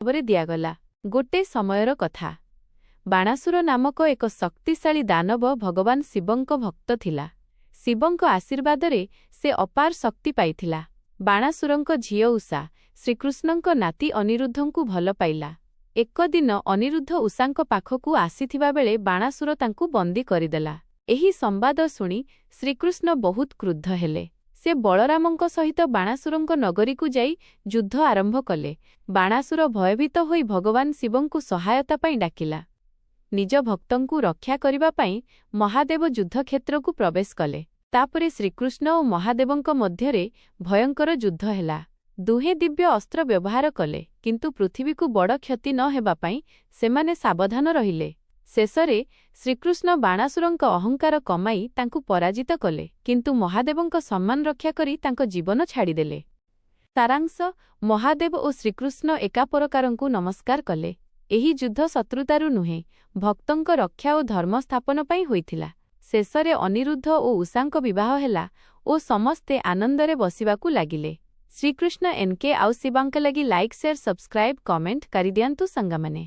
ଭାବରେ ଦିଆଗଲା। ଗୋଟେ ସମୟର କଥା। ବାଣାସୁର ନାମକ ଏକ ଶକ୍ତିଶାଳୀ ଦାନବ ଭଗବାନ ଶିବଙ୍କ ଭକ୍ତ ଥିଲା। ଶିବଙ୍କ ଆଶୀର୍ବାଦରେ ସେ ଅପାର ଶକ୍ତି ପାଇଥିଲା। ବାଣାସୁରଙ୍କ ଝିଅ ଉଷା ଶ୍ରୀକୃଷ୍ଣଙ୍କ ନାତି ଅନିରୁଦ୍ଧଙ୍କୁ ଭଲ ପାଇଲା। ଏକ ଦିନ ଅନିରୁଦ୍ଧ ଉଷାଙ୍କ ପାଖକୁ ଆସିଥିବାବେଳେ ବାଣାସୁର ତାଙ୍କୁ ବନ୍ଦୀ କରିଦେଲା। ଏହି ସମ୍ବାଦ ଶୁଣି ଶ୍ରୀକୃଷ୍ଣ ବହୁତ କ୍ରୁଦ୍ଧ ହେଲେ। ସେ ବଳରାମଙ୍କ ସହିତ ବାଣାସୁରଙ୍କ ନଗରୀକୁ ଯାଇ ଯୁଦ୍ଧ ଆରମ୍ଭ କଲେ। ବାଣାସୁର ଭୟଭୀତ ହୋଇ ଭଗବାନ ଶିବଙ୍କୁ ସହାୟତା ପାଇଁ ଡାକିଲା। ନିଜ ଭକ୍ତଙ୍କୁ ରକ୍ଷା କରିବା ପାଇଁ ମହାଦେବ ଯୁଦ୍ଧକ୍ଷେତ୍ରକୁ ପ୍ରବେଶ କଲେ। ତାପରେ ଶ୍ରୀକୃଷ୍ଣ ଓ ମହାଦେବଙ୍କ ମଧ୍ୟରେ ଭୟଙ୍କର ଯୁଦ୍ଧ ହେଲା। ଦୁହେଁ ଦିବ୍ୟ ଅସ୍ତ୍ର ବ୍ୟବହାର କଲେ, କିନ୍ତୁ ପୃଥିବୀକୁ ବଡ଼ କ୍ଷତି ନ ହେବା ପାଇଁ ସେମାନେ ସାବଧାନ ରହିଲେ। ଶେଷରେ ଶ୍ରୀକୃଷ୍ଣ ବାଣାସୁରଙ୍କ ଅହଙ୍କାର କମାଇ ତାଙ୍କୁ ପରାଜିତ କଲେ, କିନ୍ତୁ ମହାଦେବଙ୍କ ସମ୍ମାନ ରକ୍ଷା କରି ତାଙ୍କ ଜୀବନ ଛାଡ଼ିଦେଲେ। ସାରାଂଶ, ମହାଦେବ ଓ ଶ୍ରୀକୃଷ୍ଣ ଏକାପରକାରଙ୍କୁ ନମସ୍କାର କଲେ। ଏହି ଯୁଦ୍ଧ ଶତ୍ରୁତାରୁ ନୁହେଁ, ଭକ୍ତଙ୍କ ରକ୍ଷା ଓ ଧର୍ମ ସ୍ଥାପନ ପାଇଁ ହୋଇଥିଲା। ଶେଷରେ ଅନିରୁଦ୍ଧ ଓ ଉଷାଙ୍କ ବିବାହ ହେଲା ଓ ସମସ୍ତେ ଆନନ୍ଦରେ ବସିବାକୁ ଲାଗିଲେ। ଶ୍ରୀକୃଷ୍ଣ ଏନ୍କେ ଆଉ ଶିବଙ୍କ ଲାଗି ଲାଇକ୍, ସେୟାର, ସବସ୍କ୍ରାଇବ୍, କମେଣ୍ଟ କରିଦିଅନ୍ତୁ ସାଙ୍ଗମାନେ।